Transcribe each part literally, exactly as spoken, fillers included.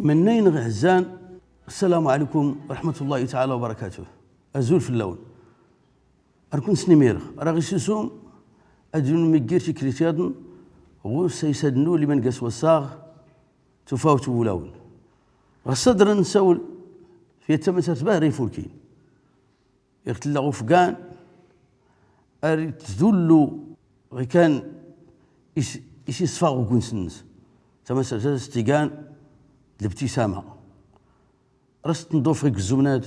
Imennayen ɣ iɛezzan, ssalamu ɛalaykum wa raḥmatullahi taɛala wa barakatuh. Azul fell-awen. Ar ken-snimmireɣ, raɣ isusum ad nmiggir tiklit yaḍn ɣ usays ad nul iman gas wassaɣ, tufawt n wulawen. Ɣas ad ra nsawel f yat tamatart bahra ifulkin. Iɣ tella ɣ ufgan, ar tdullu ɣikan is, is isfaɣ uguns-nnes. Tamatart as-tt-igan d lebtisama. Ras tnḍuf ɣ igzumnad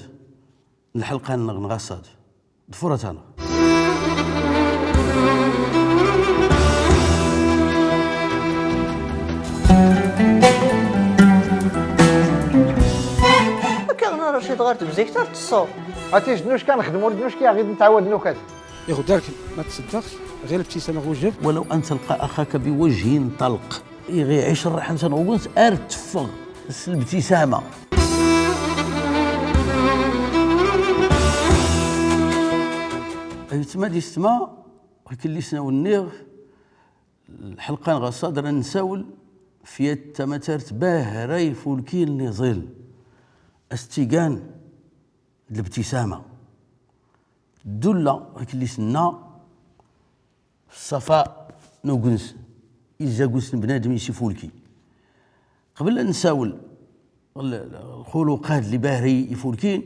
n lḥelqa-nneɣ n ɣassad. Ḍfurat-aneɣ. Akka ɣna Racid ɣer tebzikt ar teṣṣu. Ati jnuc kan xdem ur jnuc ki aɣid ntɛawad nukat. Iɣ dark ma tṣeddaqt ɣir lebtisama ɣ ujeb. ولو أن تلقى أخاك بوجه طلق. Iɣ iɛic rraḥa-nnes n uguns ar teffeɣ s lebtisama. Aytma d istma, ɣikelli s-nniɣ, lḥelqa n ɣassad ra nsawel f yat tamatart bahra ifulkin n iẓil. As-tt-igan d lebtisama. Tdulla, ɣikelli s-nenna, f ṣṣafa n uguns, is aguns n bnadem is ifulki. Qbel ad nsawel ɣ l-, ɣ lxuluqat lli bahra ifulkin,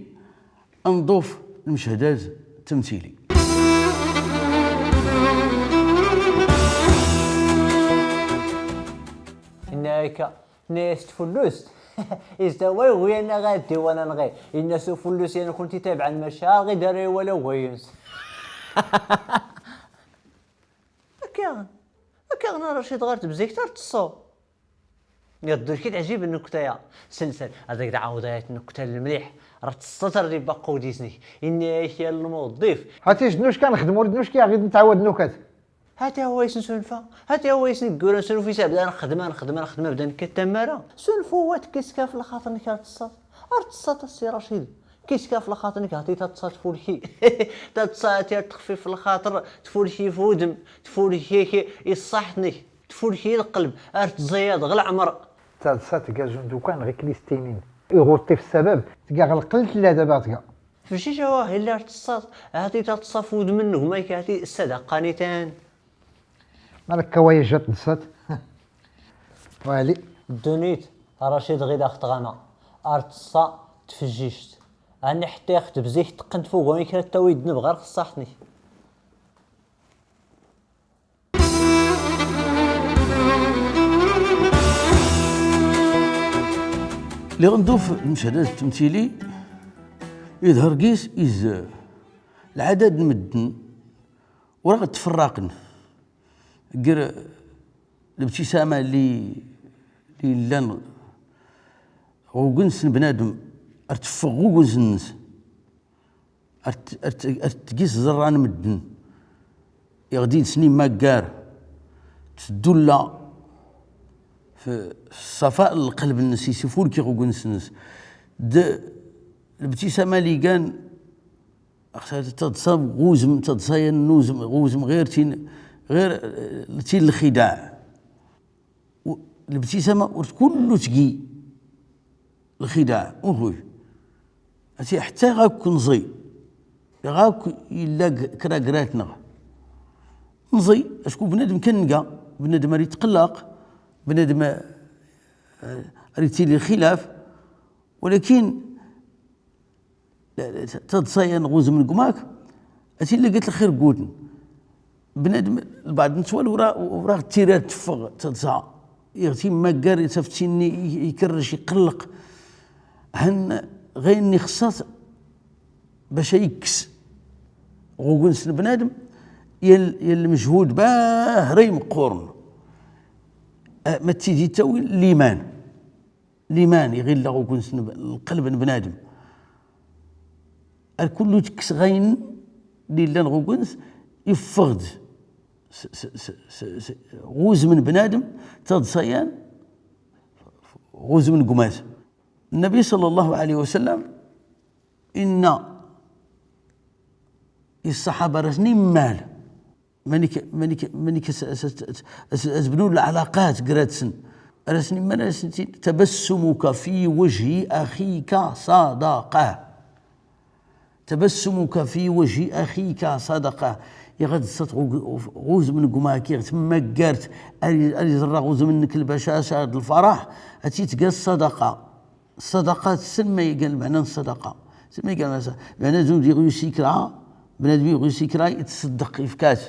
ad nḍuf lmechdad ttemtili. Inna akka, inna-yas tfullust. Is taway ɣuyan aɣ ad diwanan ɣi. Inna-s ufullus yan kunti tabɛan maca ɣi dara iwala ɣuyens. Akka, akka ɣna Racid ɣer tebzikt ar teṣṣu. Iḍ-d ur k-teɛjib nnukta-ya. Sensel, ad ak-d-ɛawdeɣ ayt nnukta n lmliḥ. Ra teṣṣa terri baqqa udis-nnek. Inna-yak ya lmuḍif. Hati jnuc kan xdem ur jnuc ki aɣid ntɛawad nukat. Hati huwa yesnsunfa. Hati huwa yesnegguran sunuf is abdan xdem, xdem, xdem, abdan kkaten tammara. Sunfu wa tekkiska f lxaṭer-nnek ar teṣṣaḍ. Ar teṣṣaḍ a Si Racid. Kiska f lxaṭer-nnek hati taḍṣa tfulki. Taḍṣa hati ar texfif lxaṭer, tfulki f udem, tfulki i ṣṣaḥt-nnek. Tfulki lqelb, ar tẓayaḍ ɣ leɛmer. Taḍsa tga zun d ukan ɣikelli s-ttinin. Iɣ ur ṭṭif ssabab, tga ɣ lqellt n ladab aɣ tga. F lcic a wah illa ar teṣṣaḍ, hati taḍsa f udem-nnek, ma ik hati ssadaqqan-itan. Malek ka wa ija tḍsat. Wali. Ddunit, Racid ɣid aɣ tɣama. Ar teṣṣa tfejjict. Ani ḥeṭṭa iɣ tebzik teqqen tfuga i kra tawi ddnub ɣer xeṣṣaḥt-nnek. Lliɣ nduf lmecahdat ttemtili, iḍher gis iz lɛadad n medden ur aɣ tferraqen ger lebtisama li, li llan ɣ ugens n bnadem ar teffeɣ ɣ ugens-nnes. Ar t-, ar t-, ar tgis ẓerran medden. Iɣ d-id-sen immaggar. Tdulla f ṣṣafa n lqelb-nnes, is ifulki ɣ ugens-nnes. D lebtisama li gan, axaṭer taḍsa ɣ uzem, taḍsa yan n uzem, ɣ uzem ɣir tin, ɣir, eh, tin lxidaɛ. U-, lebtisama ur kullu tgi lxidaɛ, uhuy. Ati ḥetta ɣakk nẓi, ɣakk illa g-, kra grat-nneɣ. Nẓi, acku bnadem kan nga, bnadem ar itqellaq, bnadem, eh, ar ittili lxilaf, walakin La, la, taḍsa yan ɣ uzem n gma-k, a tili git lxir guten. Bnadem, lbaɛḍ n ttwal ur a, ur aɣ tira teffeɣ taḍsa. Iɣ timmaggar, itaftin-nni i, ikerrec, iqelleq. Han ɣayen ixṣṣa-t bac a ikkes ɣ ugens n bnadem, yan, yan lmejhud bahra imeqquren. A, ma t-id-ittawi liman. Liman iɣ illa ɣ ugens n b-, lqelb n bnadem. Ar kullu tekkes ɣayen li llan ɣ ugens, iffeɣ-d s, s, s, ɣ uzem n bnadem, taḍsa yan ɣ uzem n gma-s. Nnabi ṣalla Llahu ɛalayhi wa sallam inna i ṣṣaḥaba-s, immal Manik, manik, manik as, as, as, as, as bnu lɛalaqat grat-sen. Ar asen-imman, ar asen-tin: تبسمك في وجه أخيك صدقة. تبسمك في وجه أخيك صدقة. Iɣ ad tẓat ɣ-, ɣ-, ɣ uzmem n gma-k, iɣ tmaggart, ar i-, ar iẓra ɣ uzmem-nnek lbacaca d lfaraḥ, ad tt-tga ṣṣadaqa. Ṣṣadaqa, tessen ma iga lmeɛna n ṣṣadaqa. Tessen ma iga lmeɛna n ṣṣadaqa. Lmeɛna zun iɣ yusi kra, bnadem iɣ yusi kra, ittṣeddeq, ifka-t.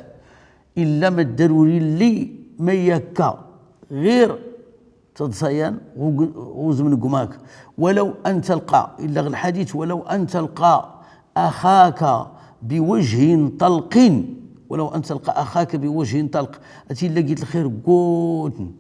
Illa ma ddaruri lli ma yakka. Ɣir taḍsa-yan ɣ ug-, ɣ uzmem n gma-k. ولو أن تلقى, illa ɣ lḥadit, ولو أن تلقى أخاك بوجه طلق. ولو أن تلقى أخاك بوجه طلق. Ad t-illa gis lxir guten.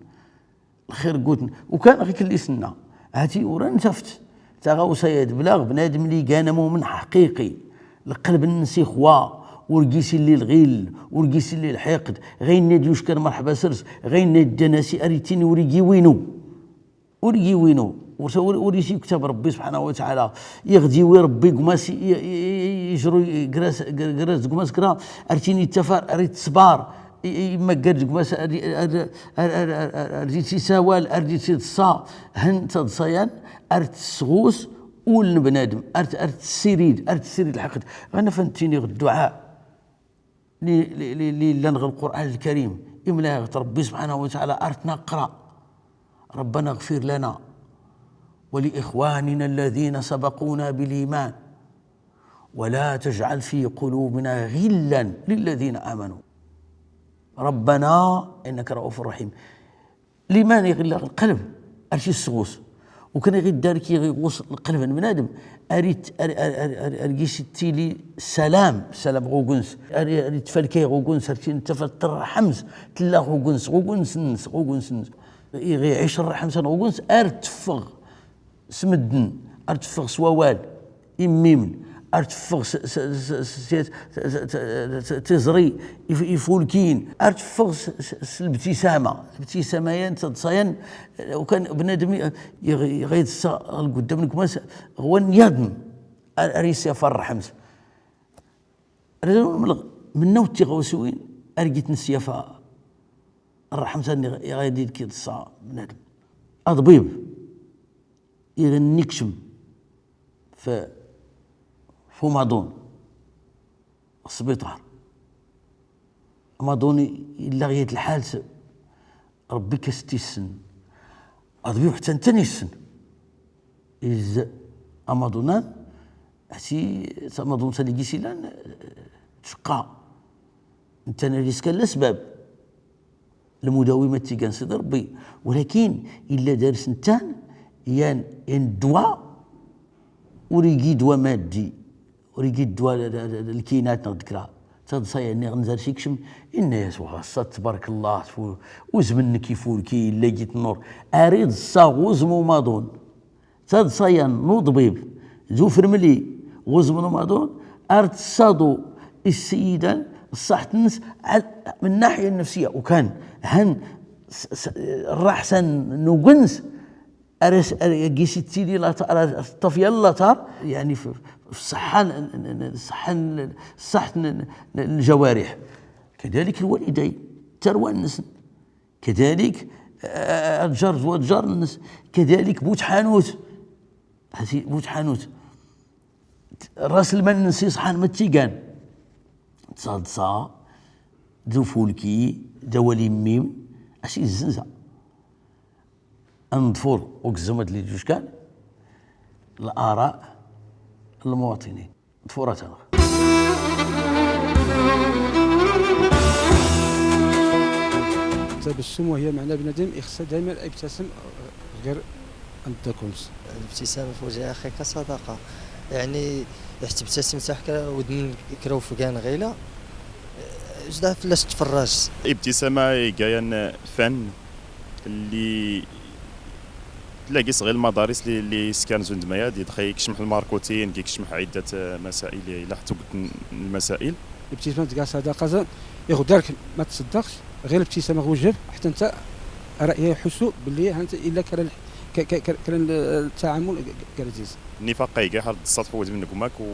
Lxir guten. Ukan ɣikelli s-nenna. Hati ur ansaft. Taɣawsa-ya d bla bnadem lli igan amumen ḥaqiqi. Lqelb-nnes ixwa, ur gis illi lɣil, ur gis illi lḥiqd, ɣaynna d-yuckan merḥba sers, ɣaynna d-iddan as-, ar ittini ur igi winu. Ur igi winu. Ur, ur, ur is-iktab Ṛebbi subḥanahu wa taɛala. Iɣ d-iwi Ṛebbi gma-s i, i, i, i, ijru gras, gras d gma-s kra, ar ittini ittafar, ar ittṣbar, i, i, imaggar d gma-s, ar, ar, ar, ar, ar, ar, ar d-ittisawal, ar d-ittiḍsa, hen taḍsa-yan, ar tessɣus ul n bnadem, ar t-, ar tessirid, ar tessirid lḥiqd. Ɣanna fan ttiniɣ dduɛa lli, lli, lli, lli illan ɣ Lqur'an Lkarim, imla-yaɣ-t Ṛebbi subḥanahu wa taɛala, ar t-naqra. ربنا اغفر لنا ولإخواننا الذين سبقونا بالإيمان ولا تجعل في قلوبنا غلا للذين آمنوا ربنا إنك رؤوف رحيم. Liman iɣ illa ɣ lqelb, ar t-issɣus. Ukan iɣ iddarki iɣ iɣus lqelb n bnadem, ar it-, ar, ar, ar, ar, ar gis ittili salam, salam ɣ ugens, ar, ar itfalkay ɣ ugens, ar tin tafat tirḥemt, tella ɣ ugens, ɣ ugens-nnes, ɣ ugens-nnes. Iɣ iɛic ṛṛeḥma-s ɣ ugens, ar teffeɣ s medden, ar teffeɣ s wawal immimen, ar teffeɣ s, s, s, s, s, s, s, s, s, s tiẓri if-, ifulkiyen, ar teffeɣ s, s, s lebtisama. Lebtisama-yan, taḍsa-yan, ukan bnadem i-, iɣ-, iɣ iḍsa ɣ lguddam n gma-s, ɣwan yaḍen, ar, ar isyafa ṛṛeḥma-s. Ar awen-mleɣ mennaw tiɣawsiwin ar gitn syafa ṛṛeḥma-s nni iɣ ad iḍsa bnadem. Aḍbib iɣ nn ikcem f, f umaḍun, sbiṭar. Amaḍun illa ɣ yat lḥal s, Ṛebbi kas t-issen. Aḍbib ḥtta netta issen. Iz amaḍun-an, hati tamaḍunt-an i gis illan, tcqa. Netta n riskan lesbab. Lmudawi ma t-igan Sidi Ṛebbi. Walakin illa dars netta yan, yan ddwa, ur igi ddwa maddi. Ur igi ddwa l-, l-, l-, lkinat neɣ d kra. Taḍsa-yan iɣ nzar s ikcem, inna-yas: "Wa ɣassa tbarkallah, tfu-, uzmem-nnek ifulki, illa git nnur." Ar iḍsa ɣ uzmem umaḍun. Taḍsa-yan n uḍbib d ufremli ɣ uzmem n umaḍun, ar tessaḍu i ssiyidan ṣṣaḥt-nnes ɛal-, min naḥya nnefsiya. Ukan han s-, s-, ṛṛaḥsa n ugens, ar as-, ar gis ittili laṭ-, ar as-, ṭṭafya n laṭar, yani f, f ṣṣaḥa n, n, n, ṣṣaḥa n, ṣṣaḥt n, n, n lǧawariḥ. Kadalik lwalidayn, tarwa-nsen. Kadalik, eh, lǧar d wa lǧar-nnes. Kadalik bu tḥanut. Hati bu tḥanut. Ṛas lmal-nnes iṣḥan ma t-igan. Taḍsa, d ufulki, d awal immim, as izzenza. Ad neḍfur ugzum ad d-lli juj kan, l'ara n lmuwaṭinin. Ḍfur ad t-aneɣ. التبسم وهي معنى بنادم يخص دائما يبتسم غير أن تكون. الابتسامة في وجه أخيك صدقة. يعني، يحتبتسم حتى كرا ودن كرا وفقان غيلا. جدا فلاش تفرج. Ibtisama iga yan fan lli tella gis ɣ lmadaris lli, lli skan zund mayad, idxa ikcem lmarkutin, ikcem ɛiddat, eh, masail, ila ḥtugten lmasail. Ibtisama tga ṣadaqa, iɣ dark ma tṣeddaqt, ɣir ibtisama ɣ wejh, ḥtta nta ra iḥussu belli ha nta illa kra l-, k-, k-, kra, kra n ltaɛamul g-, g-, grazis. Nifaq iga ḥar d-ṣṣat ḥwad min gma-k u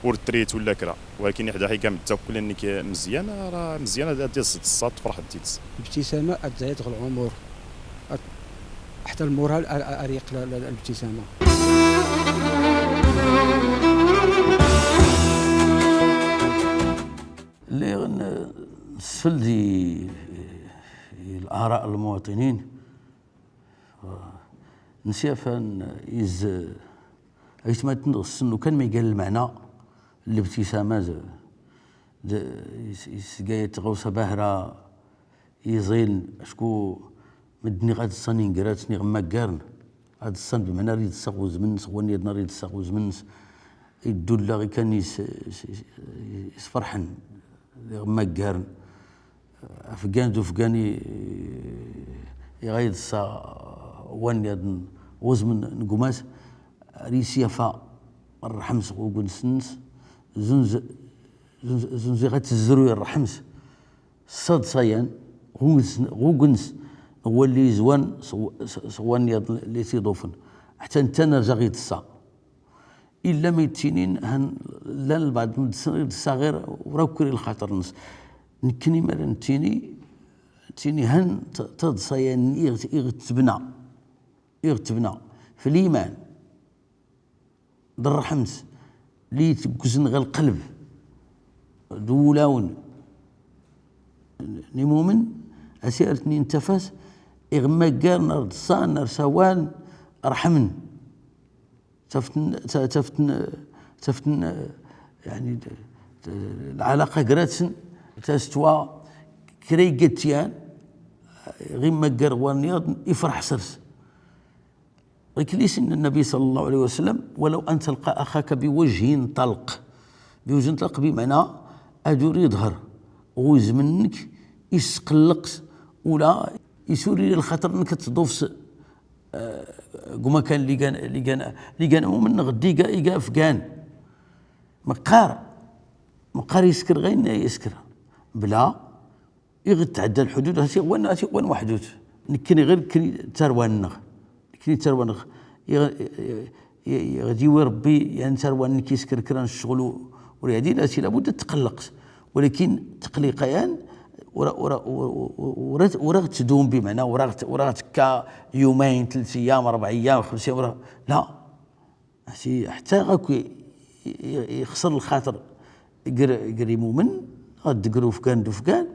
ur trit ula kra. Walakin iḥda ḥiga mettakkul annik mezyan, rah mezyan ad, ad iẓẓ ṣṣat, tefreḥ d tidet. Ibtisama ad tɛiḍ ɣ lɛumur. Ad, المورال ا-، ا-، اريق ل-، ل-، الابتسامة. Lliɣ n-, nsfeld i, i الآراء المواطنين. Nsyafa n-, iz, aytmaten ɣ-, ssen lukan ma iga lmeɛna n lebtisama d, d, is-, isga-yat tɣawsa bahra iẓil, acku medden iɣ ad ḍsan ingraten iɣ mmaggaren, ad ḍsan bmeɛna ar iḍsa ɣ uzmn-ns, ɣ wann yaḍn ar iḍsa ɣ uzmn-ns, iddulla ikan is-, is-, is-, isferḥen. Iɣ mmaggaren, afgan d ufgan i, iɣ a iḍsa wann yaḍn ɣ uzmn n gma-s, ar isyafa rrḥemt ɣ ugens-ns, zunz-, zunz-, zunz iɣ a ttzruy rrḥemt s taḍsa-yan ɣ ugens-, ɣ ugens n walli izwan s, s, s wann yaḍn lli t-iḍufen. Ḥtta netta nerza ɣ iḍsa. Illa ma ittinin han llan lbeɛḍ n medden iḍsa ɣir ur akk iri lxaṭer-nnes. Nekkni ma ra nettini, nettini han t-, taḍsa-yan iɣ, iɣ tebna, iɣ tebna f liman d rrḥemt lli iteggzen ɣ lqelb d wulawen n imumen, asi ar tnin tafas iɣ mmaggaren ar ḍsan ar sawalen rḥemen. Taften, ta-, taften, taften, eh, yani, t-, t-, lɛalaqa gratsen, tastwa kra igatyan, eh, ɣ immaggar wann yaḍn ifreḥ sers. Ɣikelli s inna Nnabi صلى الله عليه وسلم: ولو أن تلقى أخاك بوجه طلق. بوجه طلق بمعنى ad ur iḍher ɣ uzmn-nnek isqelleq ula is ur iri lxaṭer-nnek ad tḍufs Eh, gma kan lli gan, lli gan, lli gan amumen ɣ ddiga iga afgan. Meqqar, meqqar isker ɣayen isker. Bla, iɣ tɛedda lḥudud, hati wan, hati wan waḥdut. Nekkni ɣir nekkni tarwa-nneɣ. Nekkni tarwa-nneɣ. Iɣ, iɣ, iɣ, iɣ d-iwi Rebbi, yan tarwa-nnek isker kra n ccɣel u-, ur iɛdil, hati labud ad tqelleq. Walakin tqelliq-a yan, ur a, ur a, ur a, ur a, ur a ɣ-tdum, bimɛna ur a ɣ-t-, ur a ɣ-tekka yumayn, telt ayyam, rebɛ ayyam, xems ayyam, ur a, la. Asi, ḥtta akk i, i, i, ixser lxaṭer gr, gr imumen, ad gr ufgan d ufgan.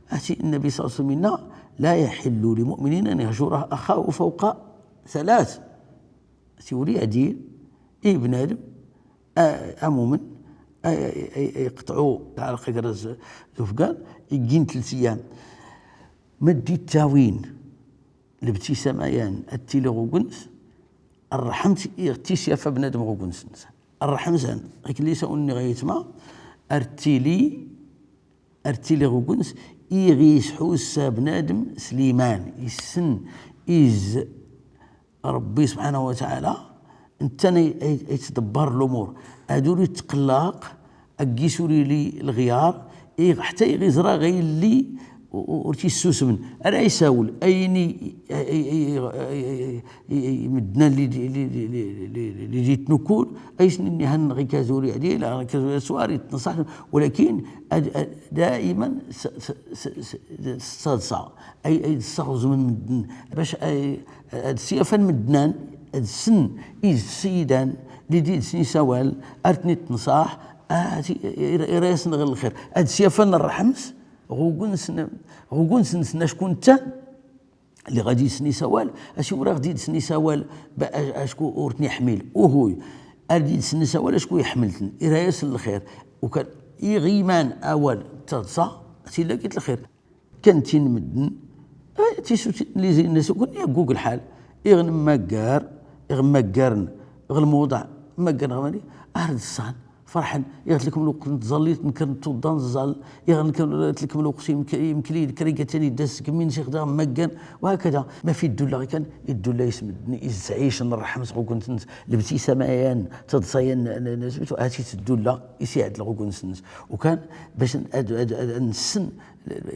Asi, Nnabi صلى الله عليه وسلم inna: لا يحل لمؤمن أن يهجر أخاه فوق ثلاث. Asi, ur iɛdil i bnadem a-, amumen, a-, a-, a-, iqṭɛu lɛalaqa gr-as d ufgan, iggin telt ayyam. Ma d-ittawin lebtisama yan ad tili ɣ ugens, rrḥemt iɣ tisyafa bnadem ɣ ugens-nnes. Rrḥemt-an, ɣikelli s awen-nniɣ ay aytma, ar tili ar tili ɣ ugens, iɣ isḥussa bnadem s liman, issen, iz Rebbi subḥanahu wa taɛala, netta ay, ay, ay yettḍebbar lumur. Ad ur itqellaq, ad gis ur ili lɣyar, iɣ, ḥtta iɣ iẓra ɣa illi u-, u-, ur t-issusmen. Ara isawel, ayen i, i, i, medden lli, lli, lli, lli, lli, lli d-ittnukkun, ay sen-innihan ɣikas ur iɛdil, ɣikas ur ittṣewwar, ittenṣaḥ, walakin ad, ad, daiman s, s, s, s, s taḍsa, ay, ay d-ssaɣzmen medden, bac ay, ad syafan medden-an, ad ssen iz ssidan, lli d id sen-isawal, ar ten-ittenṣaḥ, ah, ira-, ira-yasen ɣer lxir. Ad syafan rrḥemt, ɣ ugens-, ɣ ugens-nsen acku netta, lli ɣa d id sen-isawal, asi ur a ɣ d id sen-isawal, ba-, a-, acku ur ten-iḥmil. Uhuy. Ar d id sen-isawal, acku iḥmel-ten. Ira-yasen lxir. Ukan, iɣ iman awal d taḍsa, asi illa git lxir. Kan tin medden, eh, tisutin lli zrin-as, ukan yaggug lḥal. Iɣ nemmaggar, iɣ mmaggaren, ɣ lmewḍeɛ, mmaggaren ɣ mani, ar ḍsan. Ferḥen, iɣ tlkem lweqt n tẓallit, nkern tuḍḍa nẓẓal, iɣ nkern tlkem lweqt imk-, imkli, kra igattan idda seg min six daɣ maggan, وهكذا. Ma fi ddula kan, iddula is medden, is ttɛicen rrḥemt ɣ ugens-nnes, lebtisama-yan, taḍsa-yan, n, n, n, hati ddula, is iɛedl ɣ ugens-nnes. Ukan, bac ad, ad, ad, ad nessen,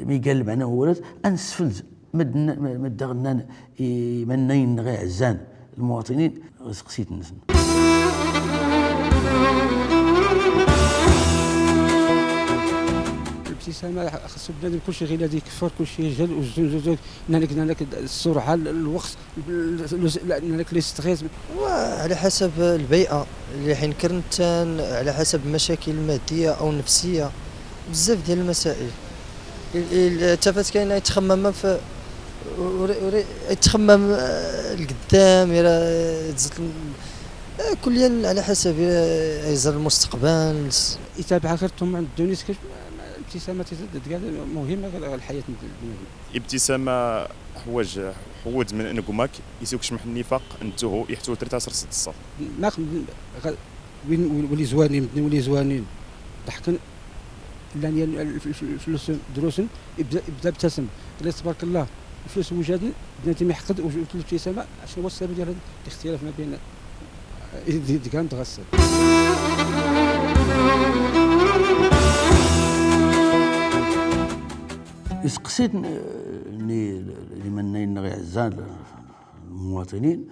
mi gan lmeɛna n wawal-a, ad nesfeld Medden, medden daɣ nnan i imannayen-nneɣ iɛezzan, lmuwaṭinin, ɣ tseqsit-nsen. ابتسامة، خاصو بنادم كلشي غير هادي يكفر، كلشي يجهل، وزوج، زوج، زوج، نانك، نانك السرعة، ال-، الوقت، ال-، ال-، نانك لي ستريس. وعلى حسب البيئة اللي حينكر نتان، على حسب المشاكل المادية أو النفسية، بزاف ديال المسائل. ال-، ال-، تافات كاين يتخمم في، وري-، وري-، يتخمم، آه، القدام، يرى، آه، تزت ال-، آه، كليا على حسب، آه، يزر المستقبل. يتابع غير طموح الدنيا، كيف ما، ما الابتسامة تزيد كاع مهمة غير الحياة ديال البنادم. ابتسامة حواج، حوود من انكماك، يسوك شمح النفاق، انتوهو يحتو تري تاسر ست الصف. ما خ-، غ-، وين، وين، ولي زوانين، مدن ولي زوانين. ضحكن، لان ين-، الف-، الف-، الفلوس دروسن، يبدا، يبدا ابتسم. قال لي: "تبارك الله، الفلوس وجدن، بنادم يحقد وجدت الابتسامة". شنو هو السبب ديال هذا الاختلاف ما بين دي، دي كان تغسل. إسقسيت ن-، ني لمن ينغي عزان المواطنين،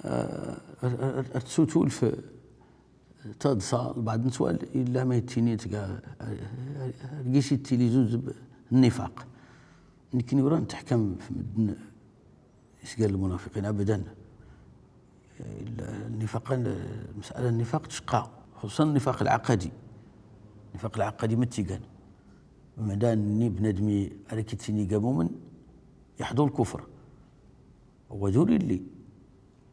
آه، أر-، أر-، أر-، تسوتول في تاضسا بعض نتوال إلا ما يتيني تقا، آه، آه، آه، قيسي التلفزيون زب النفاق. نكني ورا نتحكم في مدن إيش قال المنافقين أبدا. النفاق، المسألة النفاق تشقى، خصوصا النفاق العقدي. النفاق العقدي متيقان. بمعنى أني بنادمي أنا كيتسيني كا مؤمن يحضر الكفر. هو دوري اللي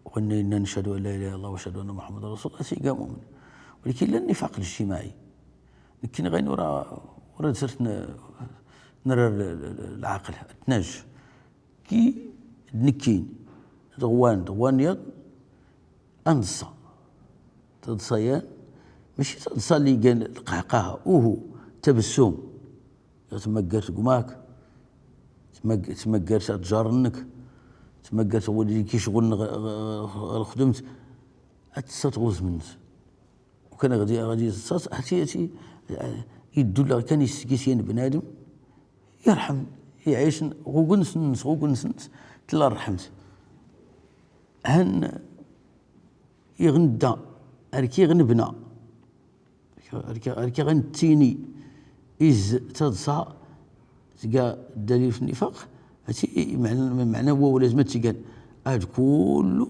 قلنا إنا نشهد أن لا إله إلا الله وأشهد أن محمدا رسول الله، سي كا مؤمن. ولكن لا النفاق الاجتماعي. لكن غير ورا، ورا زرت ن-، نرى ال-، ال-، ال-، العقل، تناج. كي دنكين، دغوان، دغوان يض، أنصا. تضصيان، ماشي تضصى اللي كان القهقهة، أوهو، تبسم. تما قالت قماك، تما ق-، تما قالت تجارنك، تما قالت ولدي كي شغل نغ-، غ-، غ-، الخدمت، أتصات غوز منس. وكان غادي، غادي يتصات، حتى يأتي، آه، يدو الله كان يسكيسيان بنادم، يرحم، يعيش، غوكنس نس، غوكنس نس، تلا رحمت. هن يغندا، أركي غنبنا. أركي، أركي غنتيني. إز تضصى، تلقى الدليل في النفاق. هاتي معنى، معنى هو لازم تيقال. هاد كله،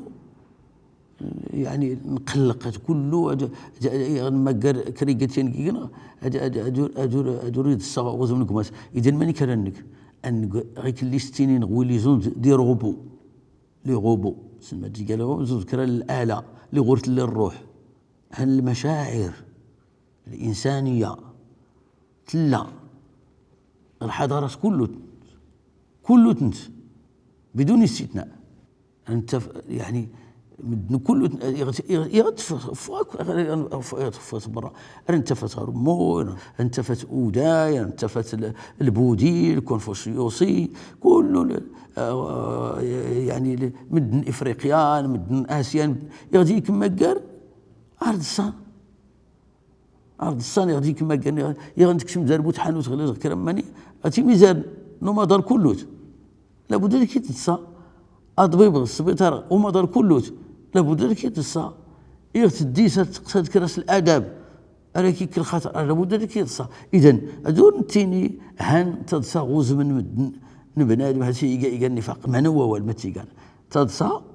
يعني، نقلق هاد كله، هاد، هاد، هاد، ما قال كريقتين كينا، هاد، هاد، هاد، هاد، هاد يريد الصغا وزن قماش. إذا ماني كرنك. أن غيك اللي ستينين غوي لي زون دي روبو. لي غوبو. سما تيقال زوج كرا الآلة. لي غورت لي الروح. هن المشاعر الإنسانية تلا الحضارات كله، كله تنت بدون استثناء. أنت ف-، يعني، مدن كله تن-، يغت-، يغ-، يغت ف-، فواك، ف-، ف-، برا. أنت فت هرمون، أنت فت أوداي، أنت فت ال-، البوذي، الكونفوشيوسي، كله ال-، آه، يعني، ال-، مدن إفريقيا، مدن آسيا، يغدي كما قال، أرض الصان. أرض الصان يغدي كما قال، يغ-، يغنتك شم زربوت حانوت غليظ كرماني، أتي ميزان نو مدار كلوت. لابد لك يتصا. أطبيب السبيطار ومدار كلوت. لابد لك يتصا. يغ تدي سات-، سات كراس الآداب. أنا كي كل خاطر، أنا لابد لك يتصا. إذن، أدور نتيني هان تتصا غوز من مدن، نبنى آدم هاتي إيقا، إيقا النفاق. معنى هو والمتيقان. تتصا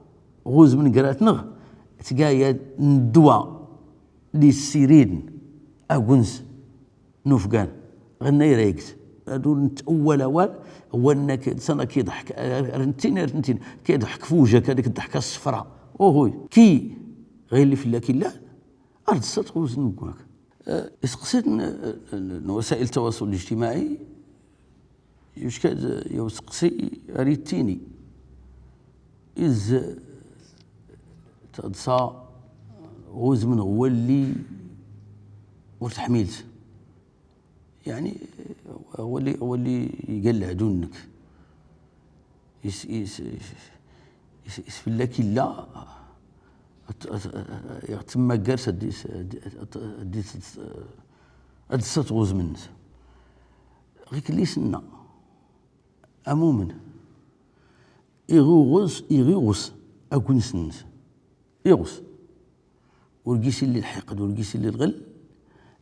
غوز من قراتنغ. تقايا ندوى. لي سيرين أكونس نوفقان غنى يريكت. هادو نت أول أوال هو أنك إنسان كيضحك، رنتين، رنتين، كيضحك في وجهك هذيك الضحكة الصفراء. أوهوي، كي غير اللي في الله كي لا، أرض الصدق وزن مكواك. أه، سقسيت ن-، ن-، وسائل التواصل الاجتماعي، يشكد يوسقسي ريتيني. إز تضصى غوز من هو اللي ورتحميلت. يعني، هو اللي، هو اللي يقال له دونك. يس-، يس-، يس-، يس-، يسفل لك إلا أت-، أت-، أت-، تما كارثة ديس-، دي-، أت-، أت-، ديس-، أت-، أت-، غوز منس. غيك اللي سنة. أمومن. إغوغوس، إغوغوس. أكون سنس. إغوس. ورقيس اللي الحقد، ورقيس اللي الغل.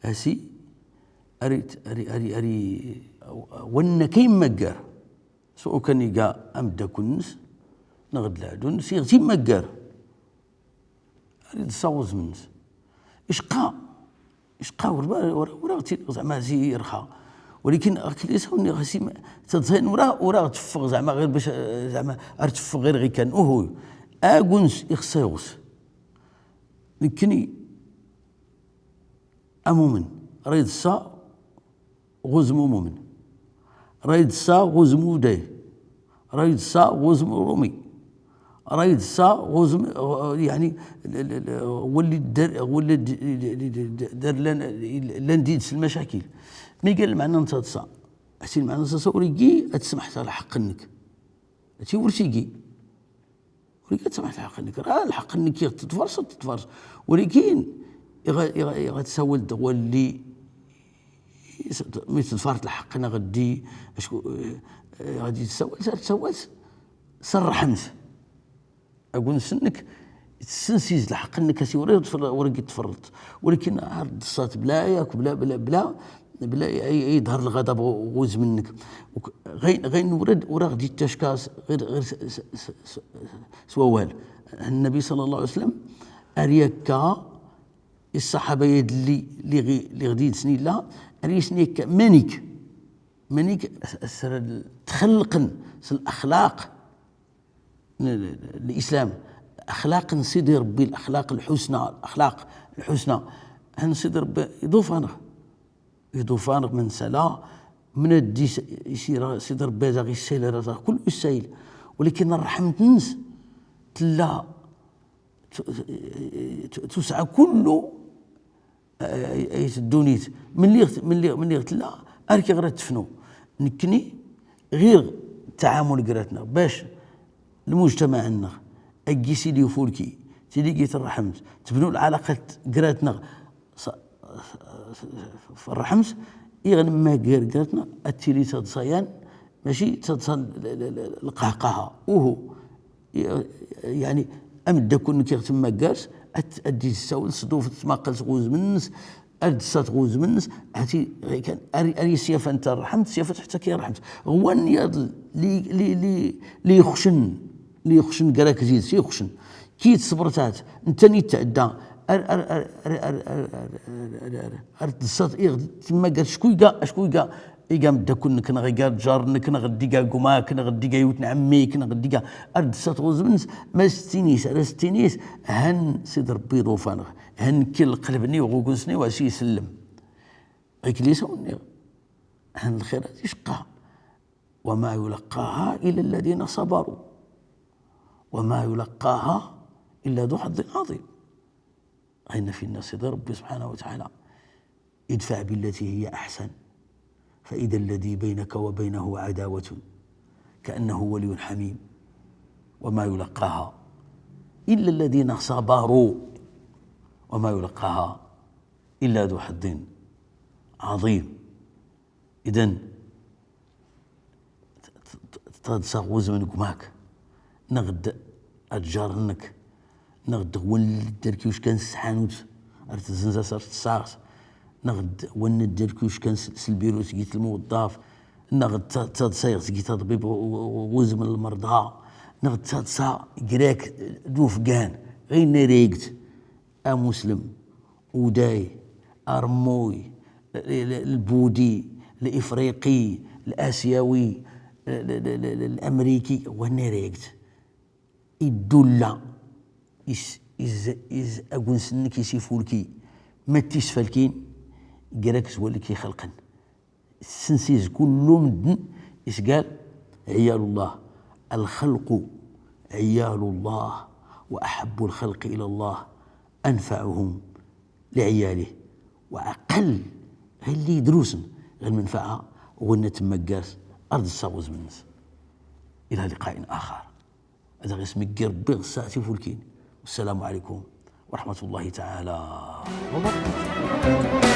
أسي. Ari, ari, ari, ari, wanna k-immaggar. Sawa kan iga ameddakel-nnes, neɣ d leɛdu-nnes, iɣ t-immaggar. Ari d-tessaɣ udem-nnes. Icqa, icqa, ur, ur, ur aɣ-tt-iniɣ zeɛma zi irxa. Walakin akken i s-awen-nniɣ, ɣas im-, taḍsa-yan ur aɣ, ur aɣ-teffeɣ zeɛma ɣir bac, zeɛma ar teffeɣ ɣir ɣikan. Uhu, aguns ixṣṣa iɣes. Nekkni, amumen, ra iḍsa ɣ uzem umumen, ra iḍsa ɣ uzem uday, ra iḍsa ɣ uzem urumi, ra iḍsa ɣ uzem, eh, yeɛni, l-, l-, l-, walli dar, walli d-, d-, d-, d-, dar lan, lan did-s lmacakil. Ma iga lmeɛna n taḍsa? Ati lmeɛna n taḍsa ur igi ad tsemḥeḍ ɣ lḥeqq-nnek. Ati ur tigi. Ur igi ad tsemḥeḍ ɣ lḥeqq-nnek. Ra lḥeqq-nnek iɣ t-tḍfers, ad t-tḍfers. Walakin, iɣ, iɣ, iɣ ad tsawal d walli, mi tḍfart lḥeqq-nneɣ ddi, acku, eh, iɣ ad tsawal, ar tsawal s rrḥemt. Aguns-nnek, tessensiz lḥeqq-nnek, asi ur igi tfr-, ur igi tferrḍt. Walakin ar d-tḍsat bla yak, bla, bla, bla, bla ay, ay, ay iḍher lɣaḍab ɣ-, ɣ uzem-nnek. Uk-, ɣayen, ɣayen ur ad, ur aɣ-d-ittacka s-, ɣir, ɣir s, s, s, s, s wawal. Nnabi ṣalla Llahu ɛalayhi wa sallam, ar yakka i ṣṣaḥaba-ad lli, lli ɣi-, lli ɣ did-sen illa, ar yasen yakka manik, manik s, s, txelqen s laxlaq n, n, n lislam, axlaq n Sidi Ṛebbi, laxlaq lḥusna, laxlaq lḥusna. Han Sidi Ṛebbi iḍuf-aneɣ. Iḍuf-aneɣ ma nsala, mnad is-, isira Sidi Ṛebbi ad aɣ-issayl, ad aɣ kullu issayl. Walakin rrḥemt-nnes tella t-, t-, tusɛa kullu ay, ay ddunit. Mlli ɣ-, mlli, mlli ɣ tella, ar kiɣ ra tefnu. Nekkni, ɣir ttaɛamul grat-nneɣ, bac lmujtamaɛ-nneɣ, ad gis ili ufulki, tili gis rrḥemt, tebnu lɛalaqat grat-nneɣ s, s, s, f rrḥemt, iɣ nemmaggar grat-nneɣ, ad tili taḍsa-yan, maci taḍsa n l, l, l, lqahqaha. Uhu. Yeɛni, ameddakel-nnek iɣ temmaggars, ad, ad d-issawel s ḍḍuf tmaqqalt ɣ uzem-nnes, ar d-tḍsat ɣ uzem-nnes, hati, ɣikan, ar, ar isyafant rrḥemt, syafant ḥetta ki rrḥemt. Ɣ wann yaḍ lli, lli, lli, lli ixcen, lli ixcen grak zid-s, ixcen. Ki tsebrt-at, netta-nni tɛedda, ar, ar, ar d-tḍsat, iɣ temmaggars, acku iga, acku iga, iga ameddakel-nnek, neɣ iga lǧar-nnek, neɣ d iga gma-k, neɣ d iga yiwet n ɛemmi-k, neɣ d iga, ar d-tḍsat ɣ uzem-nnes, ma s-tinis, ar as-tinis, han Sidi Ṛebbi iḍuf-aneɣ, han kki lqelb-nni ɣ uguns-nni, wa s-isellem. Ɣikelli s-awen-nniɣ, han lxirat icqa. وما يلقاها إلا الذين صبروا وما يلقاها إلا ذو حظ عظيم. Ɣayen f inna Sidi Ṛebbi subḥanahu wa taɛala, ادفع بالتي هي أحسن فإذا الذي بينك وبينه عداوة كأنه ولي حميم وما يلقاها إلا الذين صبروا وما يلقاها إلا ذو حظ عظيم. Idan, t-, t-, t-, taḍsa ɣ uzem n gma-k, neɣ d lǧar-nnek, neɣ d wann d-terki uckan s tḥanut, ar tezzenz-as, ar tessaɣt, neɣ d wann d-terki uckan s, s lbiru seg-it lmuweḍḍaf, neɣ d ta-, taḍsa iɣ seg-it aḍbib ɣ, ɣ, ɣ uzem n lmerḍa, neɣ d taḍsa grak d ufgan, ɣayen ara igt. Amuslem, uday, armuy, l-, l-, lbudi, lifriqi, lasyawi, l-, l-, l-, l-, lamriki, wann ara igt. Iddulla, is, is, is aguns-nnek is ifulki, ma t-isfalkin, grak s walli k-ixelqen. Ssensiz kullu medden is qal: عيال الله، الخلق عيال الله، وأحب الخلق إلى الله أنفعهم لعياله. وأقل اللي يدروسن غير المنفعة، وغنى تمقاس أرض الصاغوز منس. إلى لقاء آخر. Ad aɣ-ismegger Rebbi ɣ ssaɛt ifulkin. والسلام عليكم ورحمة الله تعالى وبركاته.